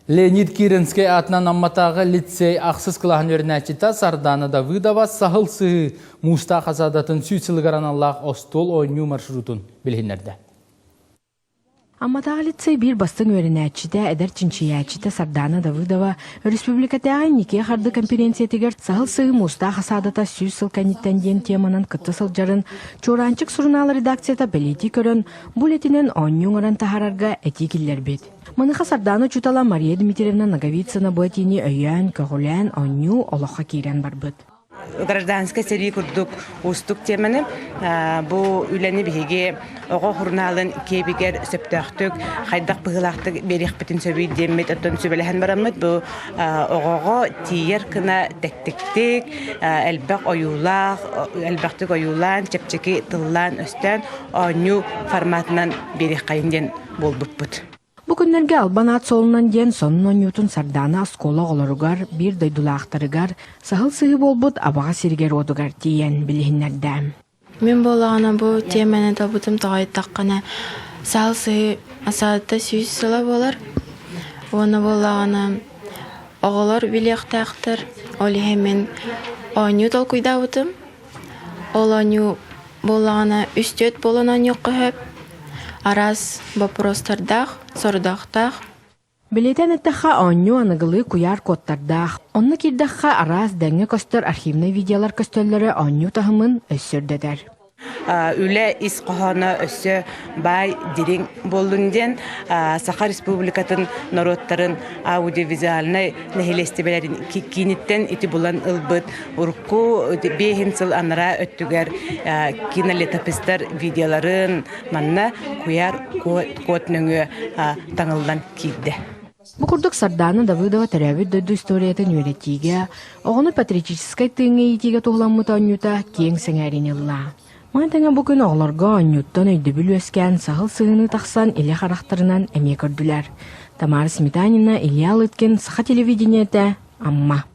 Леонид Киренскэй аатынан Амматааҕы лицей ахсыс кылааһын үөрэнээччитэ Сардаана Давыдова Саһыл сыһыы муустаах осадатын сүүс сылыгар аналлаах остуол оонньуу маршрутун билиһиннэрдэ. Амматааҕы лицей биир бастыҥ үөрэнээччитэ, эдэр чинчийээччитэ Сардаана Давыдова өрөспүүбүлүкэтээҕи Никия Харды конференциятыгар Саһыл сыһыы муустаах осадата 100 сыл кэнниттэн диэн теманан кытта сылдьарын Чуораанчык сурунаал редакцията бэлиэтии көрөн, бу үлэтинэн оонньуу оҥорон таһаарарга этии киллэрбит. Маныаха Сардаана учуутала Мария Дмитриевна Ноговицына бу этиини өйөөн, көҕүлээн оонньуу олоххо киирэн барбыт. Гражданскай сэрии курдук уустук тиэмэни бу үлэни биһиги оҕо сурунаалын киэбигэр сөптөөхтүк хайдах быһыылаахтык биэриэхпитин сөбүй диэммит оттон сүбэлэһэн бараммыт бу оҕоҕо тиийэр гына тэттиктик элбэх ойуулаах элбэхтик ойуулаан чэпчэки тыллаан өстөөн оонньуу форматынан биэриэххэйин диэн буолбуппут. Бу күннэргэ Албан аат суолунан диэн сонун оонньуутун Сардаана оскуола оҕолоругар, биир дойдулаахтарыгар, саһыл сыһыы буолбут Абаҕа сиригэр-уотугар тиийэн билиһиннэрдэ. Мин буоллаҕына бу тиэмэни талбытым тоҕойдоххуна саһыл сыһыы асаата 100 сыла буолар. Уонна буоллаҕына оҕолор билиэхтээхтэр. Ол иһин мин оонньуу толкуйдаабытым. Ол оонньуу буоллаҕына үс-түөрт буолан оонньуохха сөп. Араас боппуруостардаах, сорудахтаах. Билиэтэн эттэххэ, оонньуу аныгылыы куйаар кодтардаах. Онно киирдэххэ, араас дэҥҥэ көстөр архивнай видеолар көстөллөрө оонньуу таһымын өссө үрдэтэр. Үлэ ис хоһооно өссө баай дириҥ буоллун диэн Саха Республикатын норуоттарын аудиовизуальнай нэһилиэстибэлэрин кииниттэн ити булан ылбыт урукку биэһин сыл анараа өттүгэр кинолетопистар видеоларын манна куйаар код нөҥүө таҥыллан киирдэ. Бу курдук Сардаана Давыдова төрөөбүт дойду историятын үөрэтиигэ, оҕону патриотическай тыыҥҥа иитиигэ туһуламмыт оонньуута киэҥ сэҥээриини ылла. Маны тэҥэ бу күн оҕолорго оонньууттан өйдөбүл үөскээн, саһыл сыһыыныы тахсан илэ харахтарынан эмиэ көрдүлэр. Тамара Сметанина, Илья Лыткин, Саха телевидениетэ, Амма.